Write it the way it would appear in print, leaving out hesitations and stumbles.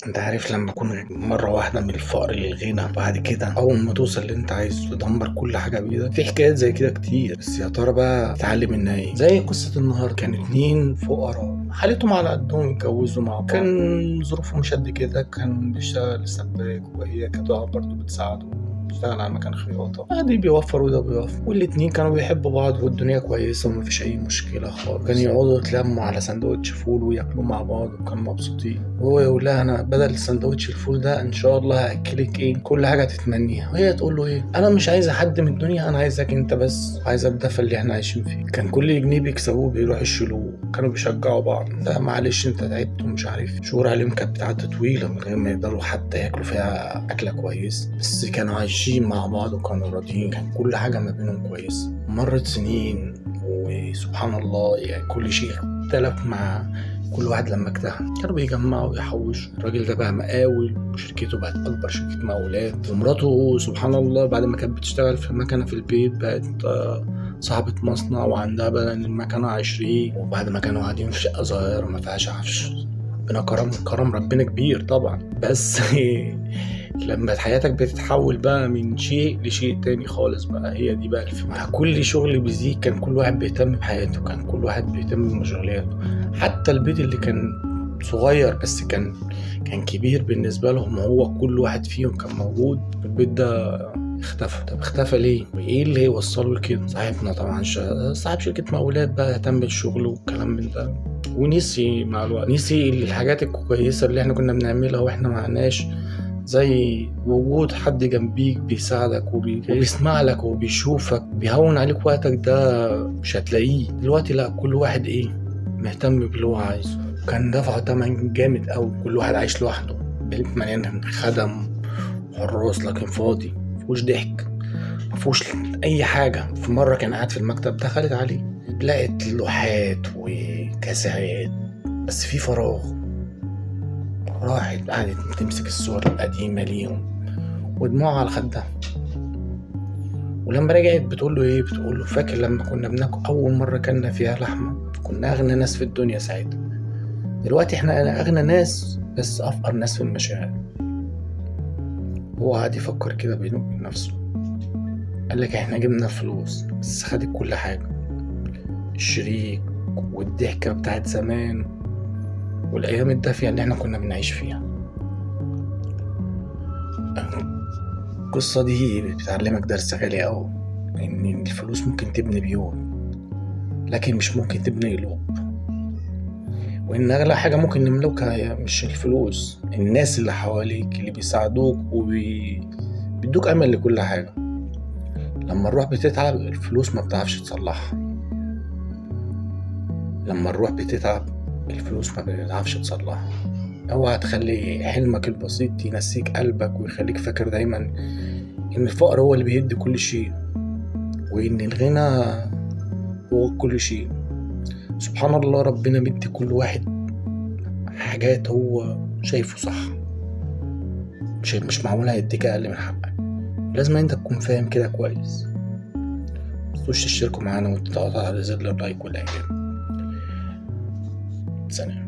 انت عارف لما تكون مرة واحدة من الفقر للغنى، بعد كده اول ما توصل اللي انت عايزه تدمر كل حاجة بايدك. في حكايات زي كده كتير، بس يا ترى بقى تتعلم منها ايه؟ زي قصة النهارده، كان اتنين فقراء حالتهم على قدهم، اتجوزوا مع بعض، كان ظروفهم مش قد كده، كان بيشتغل سباك وهي كانت برضه بتساعده، بيشتغل على مكان خياطة، عادي بيوفر وده بيوفر، والاتنين كانوا بيحبوا بعض والدنيا كويسة ومفيش أي مشكلة خالص. كانوا يقعدوا يتلموا على سندوتش فول وياكلوا مع بعض وكانوا مبسوطين، وهو يقول لها أنا بدل سندوتش الفول ده إن شاء الله هأكلك إيه كل حاجة تتمنيها، وهي تقول له إيه أنا مش عايزة حد من الدنيا، أنا عايزك أنت بس، عايزة الدفى اللي إحنا عايشين فيه. كان كل جنيه بيكسبوه بيروحوا يشيلوه، كانوا بيشجعوا بعض، لا معلش أنت تعبت ومش عارف. شهور عليهم كانت بتعدي طويلة من غير ما يقدروا حتى ياكلوا فيها أكلة كويس، بس كانوا عايشين مع بعض وكانوا راضيين، كان كل حاجة ما بينهم كويس. مرت سنين وسبحان الله يعني كل شيء اختلف مع كل واحد لما اجتهد، كانوا بيجمعوا ويحوشوا. الراجل ده بقى مقاول وشركته بقت أكبر شركة مقاولات، ومراته سبحان الله بعد ما كانت بتشتغل في مكنة في البيت بقت صاحبة مصنع وعندها بدل المكنة 20، وبعد ما كانوا قاعدين في شقة صغيرة ما فيهاش عفش. ربنا كرم ربنا كبير طبعا، بس لما حياتك بتتحول بقى من شيء لشيء تاني خالص بقى، هي دي بقى الفكرة. مع كل شغل بيزيد كان كل واحد بيهتم بحياته، كان كل واحد بيهتم بمشغولياته، حتى البيت اللي كان صغير بس كان كبير بالنسبة لهم، هو كل واحد فيهم كان موجود. البيت ده اختفى. طب اختفى ليه؟ وايه اللي وصله لكده؟ صاحبنا طبعا صاحب شركة مقاولات بقى اهتم بالشغل والكلام من ده، ونسي مع الوقت، نسي الحاجات الكويسة اللي احنا كنا بنعملها واحنا معناش، زي وجود حد جنبيك بيساعدك وبيسمع لك وبيشوفك، بيهون عليك وقتك، ده مش هتلاقيه دلوقتي. لا، كل واحد ايه مهتم باللي هو عايزه. كان دفعوا تمن جامد قوي، كل واحد عايش لوحده، بيت مليان خدم وحراس لكن فاضي، مفيهوش ضحك، مفيهوش اي حاجه. في مره كان قاعد في المكتب، دخلت عليه لقت لوحات وكاسات بس في فراغ. راحت قعدت تمسك الصور القديمة ليهم ودموعها على خدها، ولما رجعت بتقول له ايه؟ بتقول له فاكر لما كنا بناكل اول مرة كنا فيها لحمة؟ كنا اغنى ناس في الدنيا ساعتها، دلوقتي احنا اغنى ناس بس افقر ناس في المشاعر. هو قعد يفكر كده بينه وبين نفسه، قال لك احنا جبنا فلوس بس خدت كل حاجة، الشريك والضحكة بتاعت زمان والأيام الدافية اللي احنا كنا بنعيش فيها. القصة دي بتعلمك درس غالي أوي، إن الفلوس ممكن تبني بيوت لكن مش ممكن تبني قلوب، وإن أغلى حاجة ممكن نملكها مش الفلوس، الناس اللي حواليك اللي بيساعدوك وبيدوك أمل لكل حاجة. لما الروح بتتعب الفلوس ما بتعرفش تصلحها، لما الروح بتتعب الفلوس ما بتعرفش تصلحها. اوعى تخلي حلمك البسيط ينسيك قلبك ويخليك فاكر دايما ان الفقر هو اللي بيهد كل شيء وان الغنى هو كل شيء. سبحان الله، ربنا بيدي كل واحد حاجات هو شايفه صح، مش معقول هيديك اقل من حقك. لازم انت تكون فاهم كده كويس. متنسوش تشتركوا معانا وتضغطوا على زر اللايك والاعجاب. سلام.